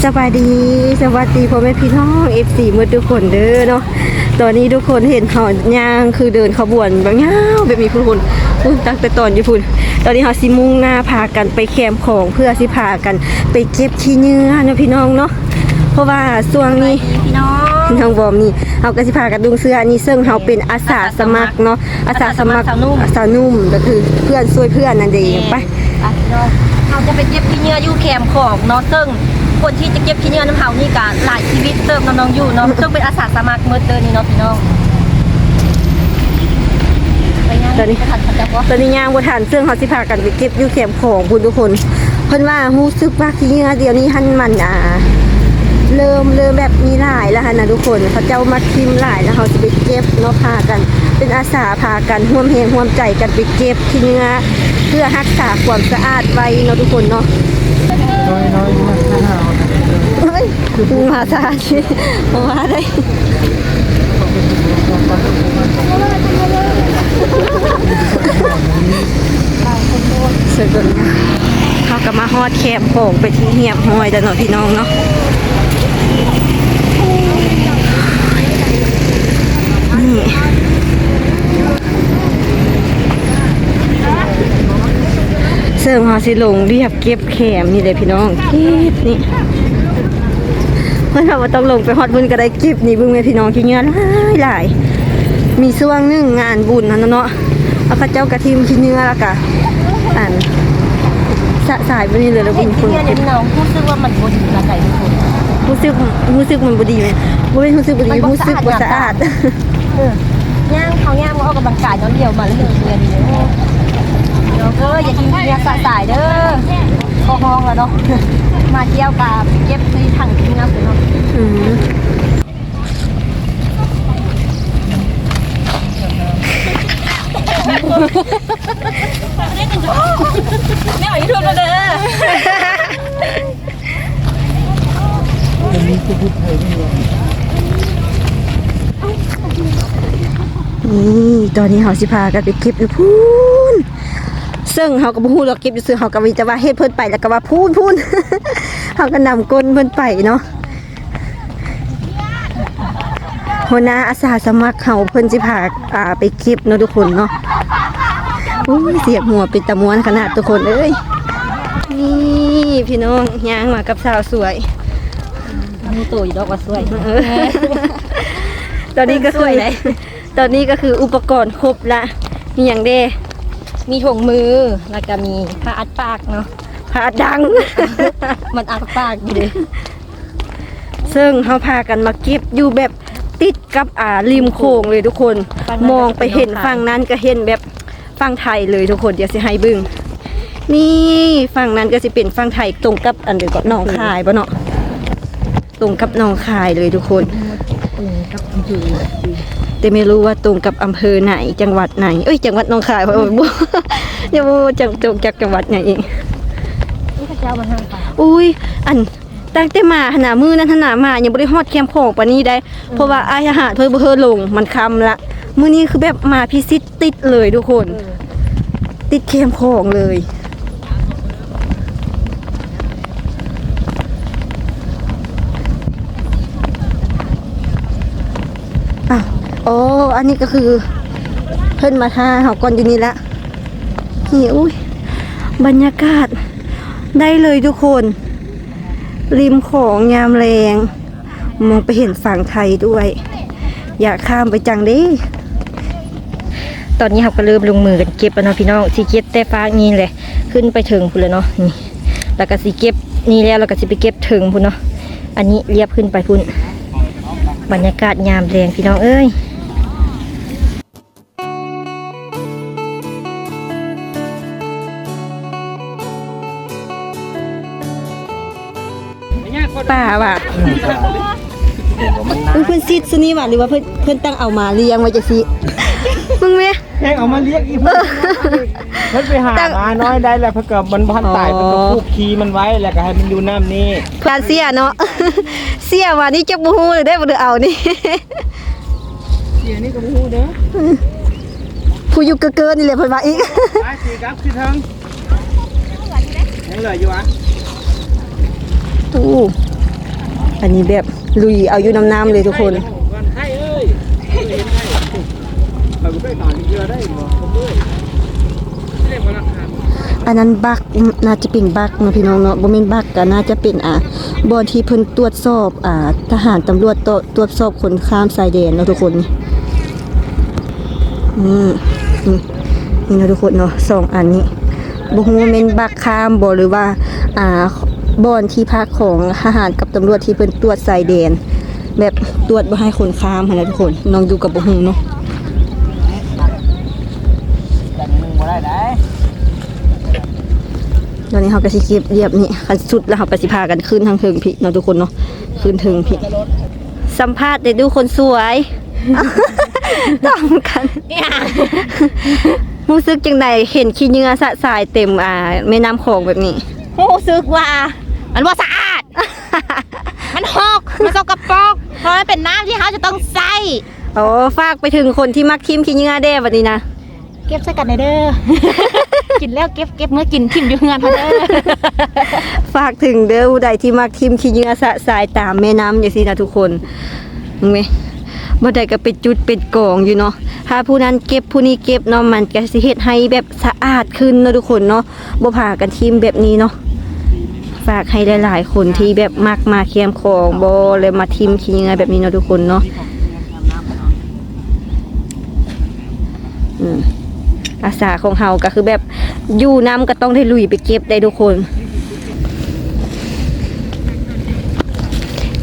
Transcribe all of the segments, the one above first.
ສະບາຍດີ ສະຫວັດດີພໍ່ແມ່ພີ່ນ້ອງ ເອັຟຊີ ໝົດທຸກຄົນເດີເນາະ. ຕອນນີ້ທຸກຄົນເຫັນເຮົາຍ່າງຄືເດີນຂະບວນແບບຍາວແບບນີ້ພຸ້ນ ພຸ້ນ ພຸ້ນ ຕັ້ງແຕ່ຕອນຢູ່ພຸ້ນ. ຕອນນີ້ເຮົາຊິມຸ່ງໜ້າພາກັນໄປແຄມຂອງ ເພື່ອຊິພາກັນໄປເກັບຂີ້ເຫຍື້ອເນາະພີ່ນ້ອງເນາະ. ເພາະວ່າຊ່ວງນີ້ ສະບາຍດີພີ່ນ້ອງ ນ້ອງບອມນີ້ ເຮົາກໍຊິພາກັນນຸ່ງເສື້ອອັນນີ້ ເຊິ່ງເຮົາເປັນອາສາສະໝັກເນາະ ອາສາສະໝັກ ອາສາສະໝັກສາວໜຸ່ມ ສາວໜຸ່ມ ກໍຄືເພື່ອນຊ່ວຍເພື່ອນນັ້ນເອງ. ແມ່ນ ໄປ ອ່ະ ພີ່ນ້ອງ ເຮົາຈະໄປເກັບຂີ້ເຫຍື້ອຢູ່ແຄມຂອງເນາະ ເຊິ່ງຄົນທີ່ຈະເກັບຂີ້ເຫຍື້ອນຳເຮົານີ້ກໍຫຼາຍຊີວິດເຕີບເນາະ ນ້ອງຢູ່ເນາະ ເຊິ່ງເປັນອາສາສະໝັກໝົດເລີຍນີ້ເນາະ ພີ່ນ້ອງ. ໄປຍ່າງ ຕອນນີ້ ໄປທັນເຂົາເຈົ້າບໍ່? ຕອນນີ້ຍ່າງບໍ່ທັນ ເຊິ່ງເຮົາຊິພາກັນໄປເກັບຢູ່ແຄມຂອງພຸ້ນທຸກຄົນ. ເພິ່ນວ່າຮູ້ສຶກວ່າຂີ້ເຫຍື້ອດຽວນີ້ຫັ້ນມັນ ອ່າ ເລີ່ມ ເລີ່ມແບບມີຫຼາຍແລ້ວຫັ້ນນະທຸກຄົນ ເຂົາເຈົ້າມາຖິ້ມຫຼາຍ ແລ້ວເຮົາຊິໄປເກັບເນາະ ພາກັນເປັນອາສາ ພາກັນຮ່ວມແຮງຮ່ວມໃຈກັນໄປເກັບຂີ້ເຫຍື້ອ ເພື່ອຮັກສາຄວາມສະອາດໄວ້ເນາະທຸກຄົນເນາະ. ນ້ອຍໆ ມາຫາ ເຮີ້ຍ ມາຊ້າ ບໍ່ວ່າໄດ້. ເຮົາກໍມາຮອດແຄມຂອງເປັນທີ່ຮຽບຮ້ອຍແລ້ວເນາະ ພີ່ນ້ອງເນາະ. ນີ້ ເຊິ່ງເຮົາຊິລົງລຽບເກັບແຄມນີ້ເດ້ພີ່ນ້ອງ ເກັບນີ້ ເພິ່ນວ່າບໍ່ຕ້ອງລົງໄປຮອດພຸ້ນກໍໄດ້ ເກັບນີ້ເບິ່ງແມ່ພີ່ນ້ອງ ຂີ້ເຫຍື້ອຫຼາຍໆ. ມີຊ່ວງໜຶ່ງງານບຸນຫັ້ນນະເນາະ ແລ້ວເຂົາເຈົ້າກະຖິ້ມຂີ້ເຫຍື້ອ ແລ້ວກະ ອັນ ຊະຊາຍໄປນີ້ເລີຍ ແລ້ວເຫັນຂີ້ເຫຍື້ອນີ້ເນາະ ຮູ້ສຶກວ່າມັນບໍ່ດີປານໃດທຸກຄົນ ຮູ້ສຶກ ຮູ້ສຶກມັນບໍ່ດີແມ່ນ ບໍ່ແມ່ນຮູ້ສຶກບໍ່ດີ ມັນບໍ່ ຮູ້ສຶກບໍ່ສະອາດ ສະອາດ. ເອີ ຍ່າງ ເຮົາຍ່າງມາອອກກຳລັງກາຍເນາະ ຫຼຽວມາແລ້ວເຫັນເຮືອນນີ້ ເອີ ຢ່າຖິ້ມເຮືອສະສາຍເດີ ຂໍຮ້ອງແລ້ວເນາະ ມາທ່ຽວກະເກັບໃສ່ຖັງເຮືອເນາະ. ອືມ ແມ່ນຢູ່ເດີ. ນີ້ ຕອນນີ້ເຮົາຊິພາກັນໄປເກັບຢູ່ພຸ້ນ ເຊິ່ງເຮົາກໍບໍ່ຮູ້ດອກເກັບຢູ່ເຊິ່ງ ເຮົາກໍມີແຕ່ວ່າເຮັດເພິ່ນໄປ ແລ້ວກໍວ່າພຸ້ນ ພຸ້ນ ເຮົາກໍນຳກົ້ນເພິ່ນໄປເນາະ. ຫົວໜ້າອາສາສະໝັກເຮົາ ເພິ່ນຊິພາ ອ່າ ໄປເກັບເນາະທຸກຄົນເນາະ. ໂອ້ຍ ສຽງຫົວເປັນຕາມ່ວນຂະໜາດທຸກຄົນເອີຍ. ນີ້ພີ່ນ້ອງ ຍ່າງມາກັບສາວສວຍ ຮູ້ໂຕຢູ່ດອກວ່າສວຍ. ເອີ ຕອນນີ້ກໍຄື ສວຍໃດ໋ ຕອນນີ້ກໍຄືອຸປະກອນຄົບລະ ມີຫຍັງແດ່? ມີຖົງມື ແລ້ວກໍມີຜ້າອັດປາກເນາະ ຜ້າອັດດັງ ມັນອັດປາກຢູ່ເດ້. ເຊິ່ງເຮົາພາກັນມາເກັບຢູ່ແບບຕິດກັບ ອ່າ ລິມໂຂງເລີຍທຸກຄົນ ມອງໄປເຫັນຝັ່ງນັ້ນກໍເຫັນແບບຝັ່ງໄທເລີຍທຸກຄົນ. ດຽວຊິໃຫ້ເບິ່ງ ນີ້ ຝັ່ງນັ້ນກໍຊິເປັນຝັ່ງໄທ ຕົງກັບອັນເດີ ກໍໜອງຄາຍບໍ່ເນາະ ຕົງກັບໜອງຄາຍເລີຍທຸກຄົນ. ແຕ່ບໍ່ຮູ້ວ່າຕົງກັບອຳເພີໃນ ຈັງຫວັດໃນ ເອີຍ ຈັງຫວັດໜອງຄາຍ ບໍ່ ຍັງບໍ່ຈັກ ຈັກຈັງຫວັດຫຍັງອີກ. ອຸ້ຍ ອັນ ຕັ້ງແຕ່ມາຫັ້ນນະ ມື້ນັ້ນຫັ້ນນະ ມາຍັງບໍ່ໄດ້ຮອດແຄມຂອງປານນີ້ໄດ໋ ເພາະວ່າອ້າຍທະຫານເພິ່ນບໍ່ໃຫ້ລົງ ມັນຄ່ຳລະ. ມື້ນີ້ຄືແບບມາພິຊິດຕິດເລີຍທຸກຄົນ ເອີ ຕິດແຄມຂອງເລີຍ. ອ້າວ ອໍ ອັນນີ້ກໍຄືເພິ່ນມາຖ້າເຮົາກ່ອນຢູ່ນີ້ລະ. ນີ້ ອຸ້ຍ ບັນຍາກາດໄດ້ເລີຍທຸກຄົນ ລິມຂອງຍາມແລງ ມອງໄປເຫັນຝັ່ງໄທດ້ວຍ ຢາກຂ້າມໄປຈັງເດ້. ຕອນນີ້ເຮົາກໍເລີ່ມລົງມືກັນເກັບແລ້ວເນາະພີ່ນ້ອງ ຊິເກັບແຕ່ຟາກນີ້ແຫຼະ ຂຶ້ນໄປເທິງພຸ້ນແຫຼະເນາະ. ນີ້ ແລ້ວກໍຊິເກັບນີ້ແລ້ວ ແລ້ວກໍຊິໄປເກັບເທິງພຸ້ນເນາະ. ອັນນີ້ລຽບຂຶ້ນໄປພຸ້ນ ບັນຍາກາດຍາມແລງພີ່ນ້ອງເອີຍ. ປາຫວາ? ເອີ ເພິ່ນຊິດຊະນີ້ຫວາ ຫຼືວ່າເພິ່ນ ເພິ່ນຕັ້ງເອົາມາລ້ຽງໄວ້ຈັ່ງຊີ້? ເບິ່ງແມະ ແຮງເອົາມາລ້ຽງອີກ. ເອີ ເພິ່ນໄປຫາ ຕັ້ງ ມານ້ອຍໄດ້ແລ້ວ ເພິ່ນກໍ ມັນບໍ່ທັນຕາຍ ອໍ ເພິ່ນກໍຜູກຂີ້ມັນໄວ້ ແລ້ວກໍໃຫ້ມັນຢູ່ນ້ຳນີ້. ການເສຍເນາະ ເສຍຫວານີ້ຈັກບໍ່ຮູ້ເລີຍເດ້ ບໍ່ໄດ້ເອົານີ້. ເສຍນີ້ກໍບໍ່ຮູ້ເດີ ຜູ້ຢູ່ເກີນໆນີ້ແຫຼະເພິ່ນວ່າອີກ. ໄປ ຕີກັບຄືເທິງ ຍັງເຫຼືອຢູ່ຫວາ? ໂອ້ ອັນນີ້ແບບລຸຍເອົາຢູ່ນຳນ້ຳເລີຍທຸກຄົນ. ອັນນັ້ນບັກ ໜ- ໜ້າຈະເປັນບັກເນາະພີ່ນ້ອງເນາະ ບໍ່ແມ່ນບັກ ກໍໜ້າຈະເປັນ ອ່າ ບ່ອນທີ່ເພິ່ນຕວດສອບ ອ່າ ທະຫານຕຳຫຼວດ ຕ- ຕວດສອບຄົນຂ້າມຊາຍແດນເນາະທຸກຄົນ. ນີ້ ນີ້ ນີ້ເນາະທຸກຄົນເນາະ ສອງອັນນີ້ ບໍ່ຮູ້ວ່າແມ່ນບັກຂ້າມບໍ່ ຫຼືວ່າ ອ່າ ບ່ອນທີ່ພັກຂອງທະຫານກັບຕຳຫຼວດທີ່ເພິ່ນຕວດຊາຍແດນ ແບບຕວດບໍ່ໃຫ້ຄົນຂ້າມຫັ້ນນະທຸກຄົນ. ນ້ອງຢູ່ກໍບໍ່ຮູ້ເນາະ. ຕອນນີ້ເຮົາກໍຊິເກັບລຽບນີ້ ຄັນສຸດແລ້ວເຮົາກໍຊິພາກັນຂຶ້ນທາງເທິງພີ້ເນາະທຸກຄົນເນາະ ຂຶ້ນເທິງພີ້. ສຳພາດເດ້ດູຄົນສວຍ ຕ້ອງກັນ ຮູ້ສຶກຈັ່ງໃດເຫັນຂີ້ເຫຍື້ອຊະຊາຍເຕັມ ອ່າ ແມ່ນ້ຳຂອງແບບນີ້? ຮູ້ສຶກວ່າມັນບໍ່ສະອາດ ມັນຫົກ ມັນສົກກະປົກ ເພາະມັນເປັນນ້ຳທີ່ເຮົາຈະຕ້ອງໃຊ້. ໂອ້ ຝາກໄປເຖິງຄົນທີ່ມັກຖິ້ມຂີ້ເຫຍື້ອແດ່ບັດນີ້ນະ. ເກັບໃສ່ກັນແດ່ເດີ ກິນແລ້ວເກັບ ເກັບເມືອກິນຖິ້ມຢູ່ເຮືອນເຮົາເດີ. ຝາກເຖິງເດີ ຜູ້ໃດທີ່ມັກຖິ້ມຂີ້ເຫຍື້ອຊະຊາຍຕາມແມ່ນ້ຳຈັ່ງຊີ້ນະທຸກຄົນ. ເບິ່ງແມ ບໍ່ໄດ້ກໍເປັນຈຸດເປັນກອງຢູ່ເນາະ ຖ້າຜູ້ນັ້ນເກັບ ຜູ້ນີ້ເກັບເນາະ ມັນກໍຊິເຮັດໃຫ້ແບບສະອາດຂຶ້ນເນາະທຸກຄົນເນາະ ບໍ່ພາກັນຖິ້ມແບບນີ້ເນາະ. ຝາກໃຫ້ຫຼາຍໆຄົນທີ່ແບບມັກມາແຄມຂອງບໍ່ ແລ້ວມາຖິ້ມຂີ້ເຫຍື້ອແບບນີ້ເນາະທຸກຄົນເນາະ. ອືມ ອາສາຂອງເຮົາກໍຄືແບບຢູ່ນຳກໍຕ້ອງໄດ້ລຸຍໄປເກັບໄດ້ທຸກຄົນ.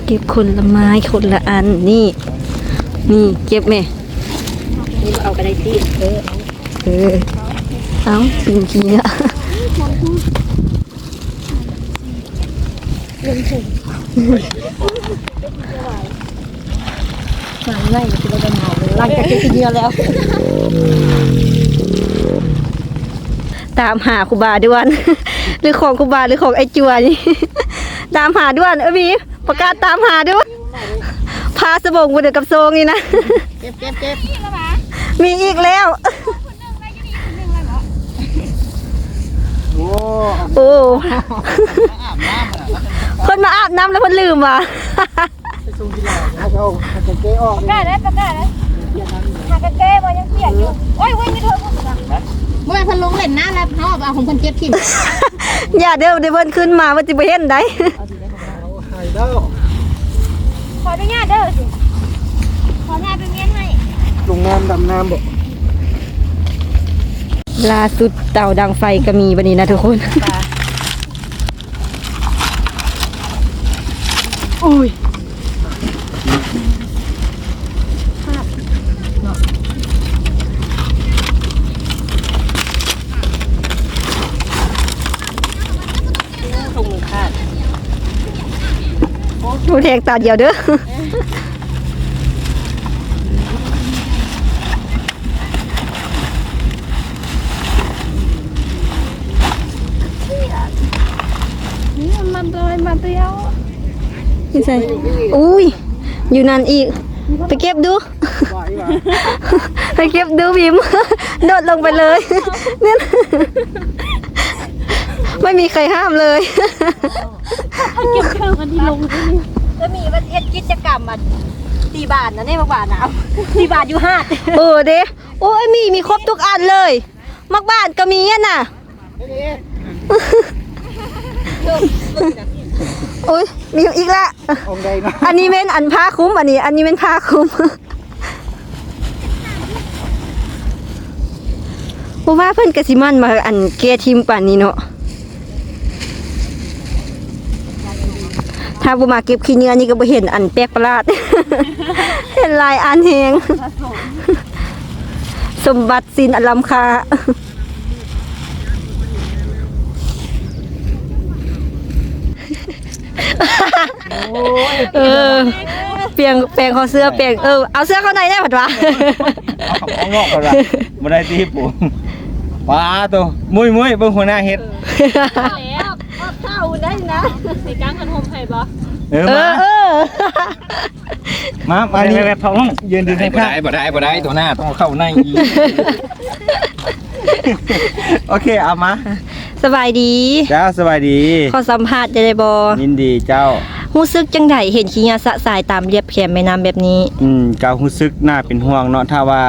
ເກັບຄົນລະໄມ້ຄົນລະອັນ ນີ້ ນີ້ເກັບແມ່ ເອົາກໍໄດ້ຕິ ເອີ ເອີ ເອົາ ປີນຂີ້ເຫຍື້ອ. ຫຼັງຈາກເກັບຂີ້ເຫຍື້ອແລ້ວ ຕາມຫາຄູບາດ່ວນ ຫຼືຂອງຄູບາ ຫຼືຂອງໄອ້ຈົວນີ້ ຕາມຫາດ່ວນ. ເອີ ມີປະກາດຕາມຫາດ່ວນ ພາສະບົງບໍ່ເດີກັບໂຊງນີ້ນະ. ເກັບ ເກັບ ເກັບ ມີອີກແລ້ວ. ໂອ້ ໂອ້ ເພິ່ນມາອາບນ້ຳແລ້ວເພິ່ນລືມວ່າ ໄປສົ່ງກິນເຫຼົ້າ ເອົາ ເອົາກາງເກງອອກ ປະກາດເດ້ ປະກາດເດ້ ຫາກາງເກງບໍ່ ຍັງປຽກຢູ່. ໂອ້ຍ ເວີຍ ມີເທີງ ບໍ່ແມ່ນເພິ່ນລົງຫຼິ້ນນ້ຳແລ້ວ ເຮົາເອົາຂອງເພິ່ນເກັບຖິ້ມ. ຢ່າເດີ ດຽວເພິ່ນຂຶ້ນມາ ເພິ່ນຊິບໍ່ເຫັນໃດ. ຫາຍແລ້ວ ຂໍອະນຸຍາດເດີ ຂໍອະນຸຍາດໄປວຽນໃຫ້ ລົງນ້ຳ ດຳນ້ຳບໍ? ລ່າສຸດເຕົາດັງໄຟກໍມີບັດນີ້ນະທຸກຄົນ. ໂອ້ຍ ໂອ້ ແທງຕາດຽວເດີ. ນີ້ມັນລອຍມາແລ້ວ ຢູ່ໃສ? ອຸ້ຍ ຢູ່ນັ້ນອີກ ໄປເກັບດູ ໄປເກັບດູ ພິມ ໂດດລົງໄປເລີຍ ນີ້ ໄມ່ມີໃຄຫ້າມເລີຍ. ເກັບເຄື່ອງອັນທີ່ລົງ ກໍມີວ່າເຮັດກິດຈະກຳອັນຕີບານນະເດ້ ບັກບານນະ ຕີບານຢູ່ຫາດ. ເອີເດ້ ໂອ້ຍ ມີ ມີຄົບທຸກອັນເລີຍ ໝາກບານກໍມີຫັ້ນນະ. ໂອ້ຍ ມີອີກລະ ອັນນີ້ແມ່ນອັນຜ້າຄຸມ ອັນນີ້ ອັນນີ້ແມ່ນຜ້າຄຸມ. ບໍ່ວ່າເພິ່ນກະຊິໝັ່ນມາອັນແກ່ຖິ້ມປານນີ້ເນາະ. ຖ້າບໍ່ມາເກັບຂີ້ເຫຍື້ອນີ້ກໍບໍ່ເຫັນອັນແປກປະຫຼາດ ເຫັນຫຼາຍອັນແຮງ ສົມບັດສິນອັນລ້ຳຄ່າ. ໂອ້ຍ ເອີ ປ່ຽນ ແປງເຂົ້າເສື້ອ ແປງ ເອີ ເອົາເສື້ອເຂົ້າໃນແດ່ ພັດວ່າ ເອົາອອກກ່ອນວ່າ ບໍ່ໄດ້ຕິປູ ປາໂຕ ມຸ້ຍໆ ເບິ່ງຫົວໜ້າເຮັດ ແລ້ວ ອອກເຂົ້າໄດ້ນະ ໃຫ້ກາງຄັນຫົ່ມໃຫ້ບໍ່? ເອີ ເອີ ມາ ເອີ ມາ ມານີ້ ແບບໆ ທ້ອງ ຢືນ ຢືນ ບໍ່ໄດ້ ບໍ່ໄດ້ ບໍ່ໄດ້ ຕົວໜ້າຕ້ອງເຂົ້າໃນອີກ. ໂອເຄ ເອົາມາ ສະບາຍດີ ເຈົ້າ ສະບາຍດີ ຂໍສຳພາດໄດ້ບໍ່? ຍິນດີເຈົ້າ. ຮູ້ສຶກຈັ່ງໃດເຫັນຂີ້ເຫຍື້ອຊະຊາຍຕາມລຽບແຄມແມ່ນ້ຳແບບນີ້? ອືມ ກໍຮູ້ສຶກໜ້າເປັນຫ່ວງເນາະ ຖ້າວ່າ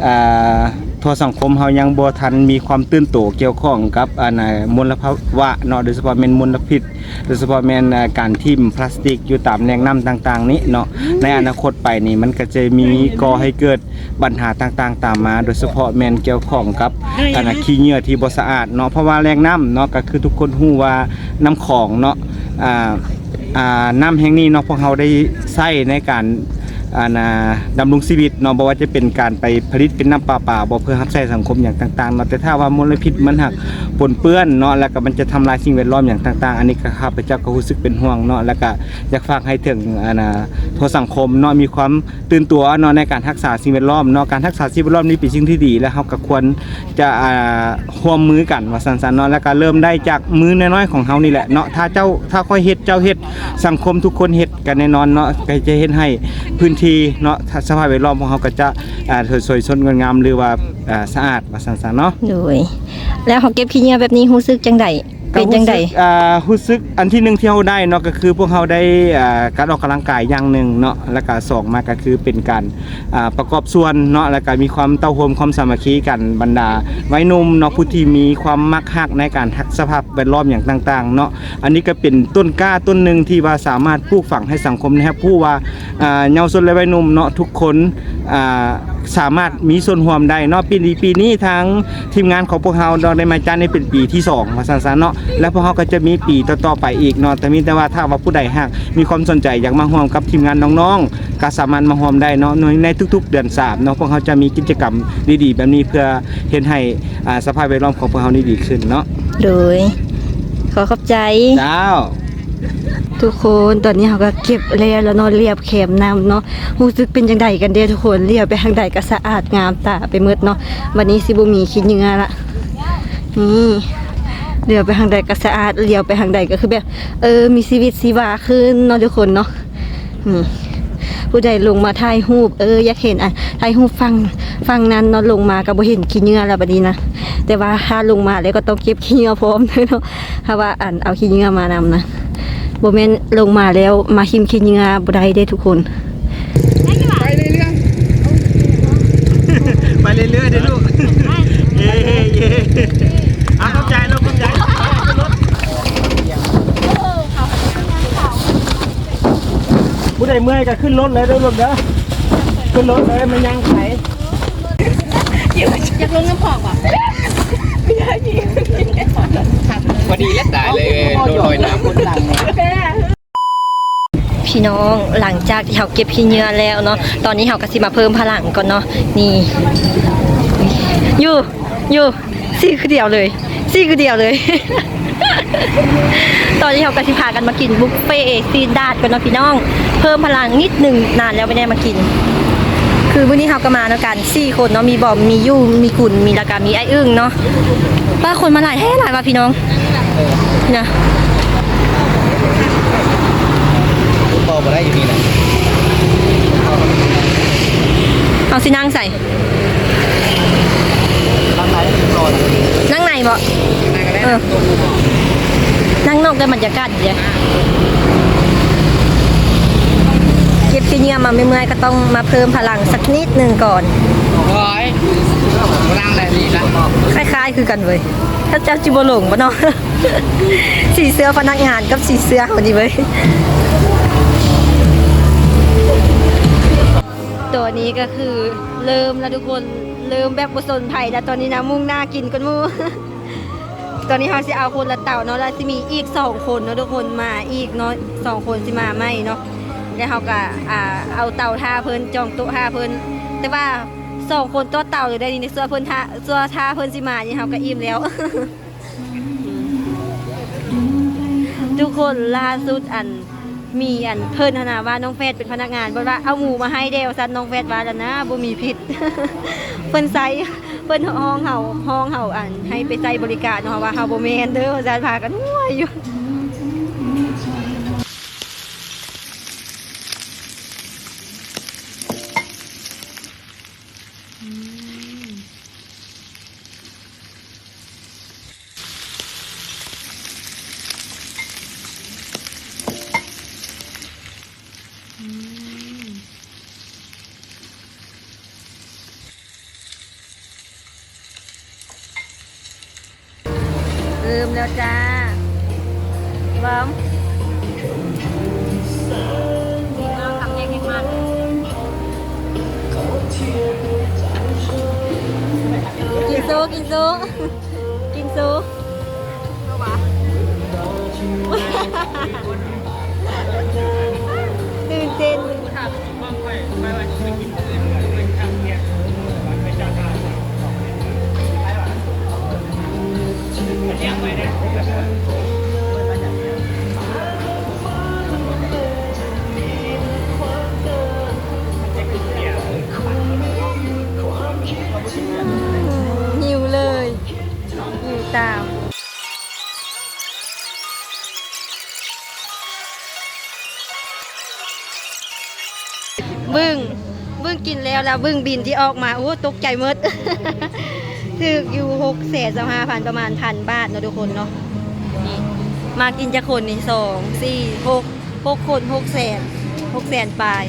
ອ່າ ທົ່ວສັງຄົມເຮົາຍັງບໍ່ທັນມີຄວາມຕື່ນໂຕກ່ຽວຂ້ອງກັບ ອັນ ມົນລະພາວະເນາະ ໂດຍສະເພາະແມ່ນມົນລະພິດ ໂດຍສະເພາະແມ່ນ ອ່າ ການຖິ້ມພລາສຕິກຢູ່ຕາມແຫຼ່ງນ້ຳຕ່າງໆນີ້ເນາະ ໃນອະນາຄົດໄປນີ້ ມັນກໍຈະມີກໍ່ໃຫ້ເກີດບັນຫາຕ່າງໆຕາມມາ ໂດຍສະເພາະແມ່ນກ່ຽວຂ້ອງກັບ ອັນ ຂີ້ເຫຍື້ອທີ່ບໍ່ສະອາດເນາະ ເພາະວ່າແຫຼ່ງນ້ຳເນາະ ກໍຄືທຸກຄົນຮູ້ວ່ານ້ຳຂອງເນາະ ອ່າ ອ່າ ນ້ຳແຫ່ງນີ້ເນາະ ພວກເຮົາໄດ້ໃຊ້ໃນການ ອັນ ອ່າ ດຳລົງຊີວິດເນາະ ບໍ່ວ່າຈະເປັນການໄປຜະລິດເປັນນ້ຳປະປາບໍ ເພື່ອຮັບໃຊ້ສັງຄົມຫຍັງຕ່າງໆເນາະ ແຕ່ຖ້າວ່າມົນລະພິດມັນຫາກປົນເປື້ອນເນາະ ແລ້ວກໍມັນຈະທຳລາຍສິ່ງແວດລ້ອມຫຍັງຕ່າງໆ ອັນນີ້ກໍຂ້າພະເຈົ້າກໍຮູ້ສຶກເປັນຫ່ວງເນາະ ແລ້ວກໍຢາກຝາກໃຫ້ເຖິງ ອັນ ອ່າ ທົ່ວສັງຄົມເນາະ ມີຄວາມຕື່ນຕົວເນາະ ໃນການຮັກສາສິ່ງແວດລ້ອມເນາະ ການຮັກສາສິ່ງແວດລ້ອມນີ້ເປັນສິ່ງທີ່ດີ ແລະ ເຮົາກໍຄວນຈະ ອ່າ ຮ່ວມມືກັນວ່າຊັ້ນໆເນາະ ແລ້ວກໍເລີ່ມໄດ້ຈາກມືນ້ອຍໆຂອງເຮົານີ້ແຫຼະເນາະ ຖ້າເຈົ້າ ຖ້າຂ້ອຍເຮັດ ເຈົ້າເຮັດ ສັງຄົມທຸກຄົນເຮັດ ກໍແນ່ນອນເນາະ ກໍຈະເຮັດໃຫ້ພື້ນທີ່ເນາະ ສະພາບແວດລ້ອມຂອງເຮົາກໍຈະ ອ່າ ສວຍສົດງົດງາມ ຫຼືວ່າ ອ່າ ສະອາດວ່າຊັ້ນໆເນາະ. ໂດຍ ແລ້ວເຮົາເກັບຂີ້ເຫຍື້ອແບບນີ້ຮູ້ສຶກຈັ່ງໃດ? ເປັນຈັ່ງໃດ? ກໍຮູ້ສຶກ ອ່າ ຮູ້ສຶກອັນທີໜຶ່ງທີ່ເຮົາໄດ້ເນາະ ກໍຄືພວກເຮົາໄດ້ ອ່າ ການອອກກຳລັງກາຍຢ່າງໜຶ່ງເນາະ ແລ້ວກໍສອງມາກໍຄືເປັນການ ອ່າ ປະກອບສ່ວນເນາະ ແລ້ວກໍມີຄວາມເຕົ້າໂຮມຄວາມສາມັກຄີກັນ ບັນດາໄວໜຸ່ມເນາະ ຜູ້ທີ່ມີຄວາມມັກຮັກໃນການຮັກສະພາບແວດລ້ອມຫຍັງຕ່າງໆເນາະ ອັນນີ້ກໍເປັນຕົ້ນກ້າຕົ້ນໜຶ່ງທີ່ວ່າສາມາດປູກຝັງໃຫ້ສັງຄົມໄດ້ຮັບຮູ້ວ່າ ອ່າ ເຍົາວຊົນ ແລະ ໄວໜຸ່ມເນາະ ທຸກຄົນ ອ່າ ສາມາດມີສ່ວນຮ່ວມໄດ້ເນາະ ປີນີ້ ປີນີ້ທາງທີມງານຂອງພວກເຮົາເນາະ ໄດ້ມາຈັດໃຫ້ເປັນປີທີສອງວ່າຊັ້ນໆເນາະ ແລະ ພວກເຮົາກໍຈະມີປີຕໍ່ໆໄປອີກເນາະ ແຕ່ມີແຕ່ວ່າຖ້າວ່າຜູ້ໃດຫາກມີຄວາມສົນໃຈຢາກມາຮ່ວມກັບທີມງານນ້ອງໆ ກໍສາມາດມາຮ່ວມໄດ້ເນາະ ໃນ ໃນທຸກໆເດືອນສາມເນາະ ພວກເຮົາຈະມີກິດຈະກຳດີໆແບບນີ້ ເພື່ອເຮັດໃຫ້ ອ່າ ສະພາບແວດລ້ອມຂອງພວກເຮົານີ້ດີຂຶ້ນເນາະ. ໂດຍ ຂໍຂອບໃຈ ເຈົ້າ. ທຸກຄົນ ຕອນນີ້ເຮົາກໍເກັບແລ້ວແລ້ວເນາະ ລຽບແຄມນ້ຳເນາະ ຮູ້ສຶກເປັນຈັ່ງໃດກັນເດທຸກຄົນ? ຫຼຽວໄປທາງໃດກໍສະອາດງາມຕາໄປໝົດເນາະ ບັດນີ້ຊິບໍ່ມີຂີ້ເຫຍື້ອລະ ນີ້ ຫຼຽວໄປທາງໃດກໍສະອາດ ຫຼຽວໄປທາງໃດກໍຄືແບບ ເອີ ມີຊີວິດຊີວາຂຶ້ນເນາະທຸກຄົນເນາະ. ນີ້ ຜູ້ໃດລົງມາຖ່າຍຮູບ ເອີ ຢາກເຫັນ ອ່າ ຖ່າຍຮູບຝັ່ງ ຝັ່ງນັ້ນເນາະ ລົງມາກໍບໍ່ເຫັນຂີ້ເຫຍື້ອແລ້ວບັດນີ້ນະ ແຕ່ວ່າຖ້າລົງມາແລ້ວກໍຕ້ອງເກັບຂີ້ເຫຍື້ອພ້ອມເດີເນາະ ຖ້າວ່າ ອັນ ເອົາຂີ້ເຫຍື້ອມານຳນະ ບໍ່ແມ່ນລົງມາແລ້ວມາຖິ້ມຂີ້ເຫຍື້ອບໍ່ໄດ້ເດ້ທຸກຄົນ. ໄປເລື້ອຍໆ ໄປເລື້ອຍໆເດ້ລູກ ເຢ້ໆໆ ອ່ະ ຂອບໃຈລູກ ຂອບໃຈ. ຜູ້ໃດເມື່ອຍກໍຂຶ້ນລົດເລີຍເດີລູກເດີ ຂຶ້ນລົດເລີຍ ມາຍ່າງໄປ. ຢາກລົງນ້ຳຂອງບໍ່? ພໍດີແລ້ວຕາຍເລີຍ ລົງລອຍນ້ຳ. ພີ່ນ້ອງ ຫຼັງຈາກທີ່ເຮົາເກັບຂີ້ເຫຍື້ອແລ້ວເນາະ ຕອນນີ້ເຮົາກໍຊິມາເພີ່ມພະລັງກ່ອນເນາະ ນີ້ ຢູ່ ຢູ່ ຊີ້ຄືດຽວເລີຍ ຊີ້ຄືດຽວເລີຍ. ຕອນນີ້ເຮົາກໍຊິພາກັນມາກິນບຸບເຟຊີດດາດກ່ອນເນາະພີ່ນ້ອງ ເພີ່ມພະລັງນິດໜຶ່ງ ນານແລ້ວບໍ່ໄດ້ມາກິນ. ຄືມື້ນີ້ເຮົາກໍມານຳກັນສີ່ຄົນເນາະ ມີບອມ ມີຢູ່ ມີກຸນ ມີ ແລ້ວກໍມີອ້າຍອຶ້ງເນາະ. ປ້າ ຄົນມາຫຼາຍແທ້ ຫຼາຍວ່າພີ່ນ້ອງ ນີ້ນະ ບໍ່ ບໍ່ໄດ້ຢູ່ນີ້ນະ ເຮົາຊິນັ່ງໃສ? ນັ່ງໃນ ນັ່ງໃນບໍ່? ເອີ ນັ່ງນອກໄດ້ບັນຍາກາດດີເດ. ເກັບຂີ້ເຫຍື້ອມາເມື່ອຍໆ ກໍຕ້ອງມາເພີ່ມພະລັງສັກນິດໜຶ່ງກ່ອນ. ໂອ້ຍ ພະລັງໄດ້ດີນະ ຄ້າຍໆຄືກັນເວີຍ. ເຈົ້າ ເຈົ້າຊິບໍ່ຫຼົງບໍ່ເນາະ? ສີເສື້ອພະນັກງານກັບສີເສື້ອເຮົານີ້ເວີຍ. ຕອນນີ້ກໍຄືເລີ່ມແລ້ວທຸກຄົນ ເລີ່ມແບບບໍ່ສົນໃຜແລ້ວຕອນນີ້ນະ ມຸ່ງໜ້າກິນກ່ອນໝູ່. ຕອນນີ້ເຮົາຊິເອົາຄົນລະເຕົາເນາະ ແລ້ວຊິມີອີກສອງຄົນເນາະທຸກຄົນ ມາອີກເນາະ ສອງຄົນຊິມາໃໝ່ເນາະ. ແລ້ວເຮົາກໍ ອ່າ ເອົາເຕົາຖ້າເພິ່ນ ຈອງໂຕະຖ້າເພິ່ນ ແຕ່ວ່າສອງຄົນຕໍ່ເຕົາເລີຍໄດ໋ນີ້ ຊົ່ວເພິ່ນຖ້າ ຊົ່ວຖ້າເພິ່ນຊິມານີ້ເຮົາກໍອີ່ມແລ້ວ. ທຸກຄົນ ລ່າສຸດ ອັນ ມີ ອັນ ເພິ່ນຫັ້ນນະວ່ານ້ອງແຟດເປັນພະນັກງານ ເພິ່ນວ່າເອົາໝູມາໃຫ້ແດ່ວ່າຊັ້ນ ນ້ອງແຟດວ່າລະນະ ບໍ່ມີພິດ. ເພິ່ນໃຊ້ ເພິ່ນຮ້ອງເຮົາ ຮ້ອງເຮົາ ອັນ ໃຫ້ໄປໃຊ້ບໍລິການເນາະ ເຮົາວ່າເຮົາບໍ່ແມ່ນເດີວ່າຊັ້ນ ພາກັນຫົວຢູ່. ເລີ່ມແລ້ວຈ້າ ບອມ ກິນໂຊ ກິນໂຊ ກິນໂຊ ຕື່ນເຕັ້ນ. ຫິວເລີຍ ຫິວຕາມ. ເບິ່ງ ເບິ່ງກິນແລ້ວ ແລ້ວເບິ່ງບິນທີ່ອອກມາ ໂອ້ ຕົກໃຈໝົດ ຖືກຢູ່ຫົກແສນຊາວຫ້າພັນ ປະມານພັນບາດເນາະທຸກຄົນເນາະ. ນີ້ ມາກິນຈັກຄົນນີ້ ສອງ ສີ່ ຫົກ ຫົກຄົນ ຫົກແສນ ຫົກແສນປາຍ.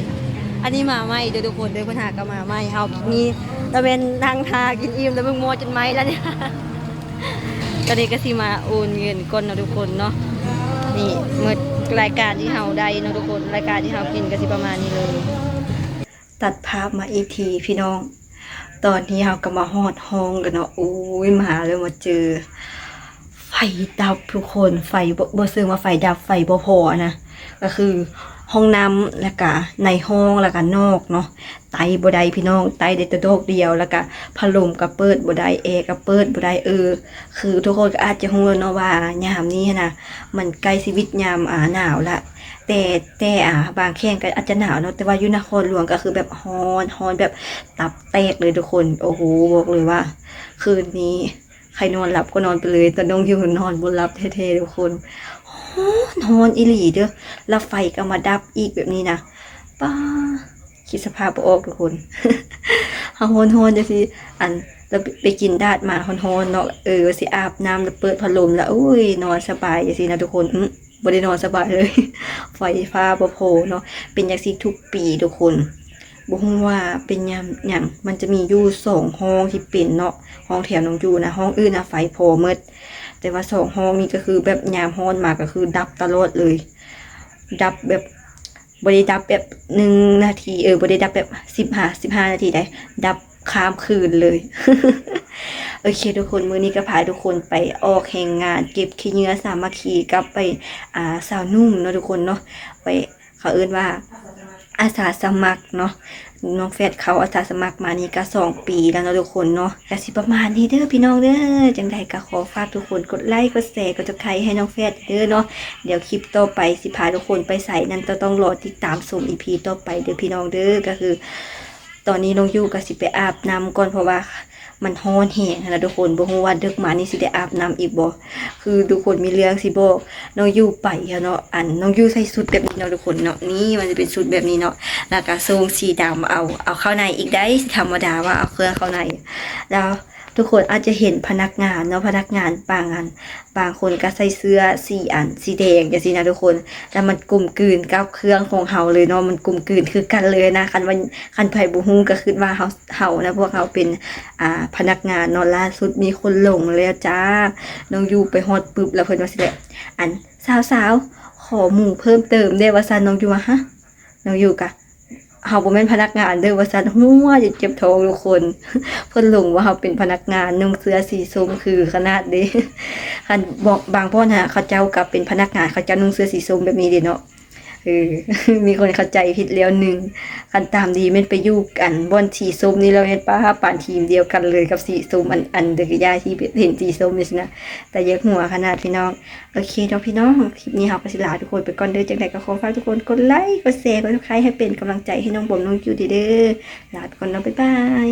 ອັນນີ້ມາໃໝ່ເດີທຸກຄົນເດີ ເພິ່ນຫາກໍມາໃໝ່ ເຮົານີ້ລະແມ່ນນັ່ງຖ້າກິນອີ່ມ ແລ້ວເບິ່ງໝໍ້ຈົນໄໝ້ແລ້ວນີ້. ຕອນນີ້ກໍຊິມາໂອນເງິນກ່ອນເນາະທຸກຄົນເນາະ. ນີ້ໝົດລາຍການທີ່ເຮົາໄດ້ເນາະທຸກຄົນ ລາຍການທີ່ເຮົາກິນກໍຊິປະມານນີ້ເລີຍ. ຕັດພາບມາອີກທີພີ່ນ້ອງ ຕອນນີ້ເຮົາກໍມາຮອດຫ້ອງແລ້ວເນາະ. ໂອ້ຍ ມາແລ້ວ ມາເຈີໄຟດັບທຸກຄົນ ໄຟບໍ່ ບໍ່ເຊີງວ່າໄຟດັບ ໄຟບໍ່ພໍນະ ກໍຄືຫ້ອງນ້ຳ ແລ້ວກະໃນຫ້ອງ ແລ້ວກະນອກເນາະ. ໄຕ້ບໍ່ໄດ້ພີ່ນ້ອງ ໄຕ້ໄດ້ແຕ່ດອກດຽວ ແລ້ວກະພັດລົມກໍເປີດບໍ່ໄດ້ ແອກໍເປີດບໍ່ໄດ້. ເອີ ຄືທຸກຄົນກໍອາດຈະຮູ້ແລ້ວເນາະວ່າຍາມນີ້ຫັ້ນນະ ມັນໃກ້ຊິວິດຍາມ ອ່າ ໜາວລະ ແຕ່ ແຕ່ ອ່າ ບາງແຂວງກໍອາດຈະໜາວເນາະ ແຕ່ວ່າຢູ່ນະຄອນຫຼວງກໍຄືແບບຮ້ອນ ຮ້ອນແບບຕັບແຕກເລີຍທຸກຄົນ. ໂອ້ໂຫ ບອກເລີຍວ່າຄືນນີ້ໃຄ່ນອນຫຼັບກໍນອນໄປເລີຍ ແຕ່ນ້ອງຢູ່ນອນບໍ່ຫຼັບແທ້ໆທຸກຄົນ. ຮ້ອນ ຮ້ອນອີ່ຫຼີເດີ ແລ້ວໄຟກໍມາດັບອີກແບບນີ້ນະ ປ້າ ຄິດສະພາບບໍ່ອອກທຸກຄົນ. ເຮົາຮ້ອນໆຈັ່ງຊີ້ ອັນ ແລ້ວໄປ ໄປກິນດາດມາຮ້ອນໆເນາະ ເອີ ວ່າຊິອາບນ້ຳ ແລ້ວເປີດພັດລົມ ແລ້ວ ໂອ້ຍ ນອນສະບາຍຈັ່ງຊີ້ນະທຸກຄົນ. ອື ບໍ່ໄດ້ນອນສະບາຍເລີຍ ໄຟຟ້າບໍ່ພໍເນາະ. ເປັນຈັ່ງຊີ້ທຸກປີທຸກຄົນ ບໍ່ຮູ້ວ່າເປັນຍາມຫຍັງ ມັນຈະມີຢູ່ສອງຫ້ອງທີ່ເປັນເນາະ. ຫ້ອງແຖວນ້ອງຢູ່ນະ ຫ້ອງອື່ນນະໄຟພໍໝົດ ແຕ່ວ່າສອງຫ້ອງນີ້ກໍຄືແບບຍາມຮ້ອນມາກໍຄືດັບຕະຫຼອດເລີຍ ດັບແບບ ບໍ່ໄດ້ດັບແບບໜຶ່ງນາທີ ເອີ ບໍ່ໄດ້ດັບແບບສິບຫ້າ ສິບຫ້ານາທີໃດ ດັບຂ້າມຄືນເລີຍ. ໂອເຄທຸກຄົນ ມື້ນີ້ກໍພາທຸກຄົນໄປອອກແຮງງານ ເກັບຂີ້ເຫຍື້ອສາມັກຄີກັບໄປ ອ່າ ຊາວໜຸ່ມເນາະທຸກຄົນເນາະ ໄປ ເຂົາເອີ້ນວ່າອາສາສະໝັກເນາະ. ນ້ອງແຟດເຂົ້າອາສາສະໝັກມານີ້ກໍສອງປີແລ້ວເນາະທຸກຄົນເນາະ. ກໍຊິປະມານນີ້ເດີພີ່ນ້ອງເດີ ຈັ່ງໃດກໍຂໍຝາກທຸກຄົນກົດໄລ ກົດແຊ ກົດ Subscribe ໃຫ້ນ້ອງແຟດເດີເນາະ. ດຽວຄລິບຕໍ່ໄປຊິພາທຸກຄົນໄປໃສນັ້ນ ຕ້ອງ ຕ້ອງລໍຕິດຕາມຊົມ ອີພີ ຕໍ່ໄປເດີພີ່ນ້ອງເດີ. ກໍຄືຕອນນີ້ນ້ອງຢູ່ກໍຊິໄປອາບນ້ຳກ່ອນ ເພາະວ່າມັນຮ້ອນແຮງຫັ້ນນະທຸກຄົນ. ບໍ່ຮູ້ວ່າເດິກມານີ້ຊິໄດ້ອາບນ້ຳອີກບໍ່ ຄືທຸກຄົນມີເລື່ອງຊິບອກ. ນ້ອງຢູ່ໄປຫັ້ນເນາະ ອັນ ນ້ອງຢູ່ໃສ່ຊຸດແບບນີ້ເນາະທຸກຄົນເນາະ ນີ້ມັນຈະເປັນຊຸດແບບນີ້ເນາະ ແລ້ວກະໂສ້ງສີດຳ ເອົາ ເອົາເຂົ້າໃນອີກໃດ໋ ຊິທຳມະດາວ່າເອົາເຄື່ອງເຂົ້າໃນ. ແລ້ວທຸກຄົນອາດຈະເຫັນພະນັກງານເນາະ ພະນັກງານບາງອັນ ບາງຄົນກໍໃສ່ເສື້ອສີອັນ ສີແດງຈັ່ງຊີ້ນະທຸກຄົນ ແລ້ວມັນກົມກືນກັບເຄື່ອງຂອງເຮົາເລີຍເນາະ ມັນກົມກືນຄືກັນເລີຍນະ. ຄັນວ່າ ຄັນໃຜບໍ່ຮູ້ກໍຄິດວ່າເຮົາ ເຮົານະ ພວກເຮົາເປັນ ອ່າ ພະນັກງານເນາະ. ລ່າສຸດມີຄົນຫຼົງແລ້ວຈ້າ ນ້ອງຢູ່ໄປຮອດປຶບ ແລ້ວເພິ່ນວ່າຊີ້ແຫຼະ ອັນ ສາວໆ ຂໍໝູເພີ່ມເຕີມແດ່ ວ່າຊັ້ນ. ນ້ອງຢູ່ວ່າ ຮະ ນ້ອງຢູ່ກະ ເຮົາບໍ່ແມ່ນພະນັກງານເດີ ວ່າຊັ້ນ. ຫົວຈະເຈັບທ້ອງທຸກຄົນ ເພິ່ນຫຼົງວ່າເຮົາເປັນພະນັກງານ ນຸ່ງເສື້ອສີສົ້ມ ຄືຂະໜາດເດ້. ຄັນ ບາງບ່ອນຫັ້ນ ເຂົາເຈົ້າກໍເປັນພະນັກງານ ເຂົາເຈົ້ານຸ່ງເສື້ອສີສົ້ມແບບນີ້ເດ້ເນາະ. ເອີ ມີຄົນເຂົ້າໃຈຜິດແລ້ວໜຶ່ງ. ຄັນຕາມດີແມ່ນໄປຢູ່ ອັນ ບ່ອນສີສົ້ມນີ້ແລ້ວແມ່ນ ປ້າ ປານທີມດຽວກັນເລີຍກັບສີສົ້ມ ອັນ ອັນເດີກະຢ່າທີ່ເຫັນສີສົ້ມນີ້ຊີ້ນະ. ຕາຢາກຫົວຂະໜາດພີ່ນ້ອງ. ໂອເຄເນາະພີ່ນ້ອງ ຄລິບນີ້ເຮົາກໍຊິລາທຸກຄົນໄປກ່ອນເດີ. ຈັ່ງໃດກໍຂໍຝາກທຸກຄົນກົດໄລ ກົດແຊ ກົດ Subscribe ໃຫ້ເປັນກຳລັງໃຈໃຫ້ນ້ອງບອມ ນ້ອງຈູດເດີ. ລາໄປກ່ອນເນາະ ບາຍບາຍ.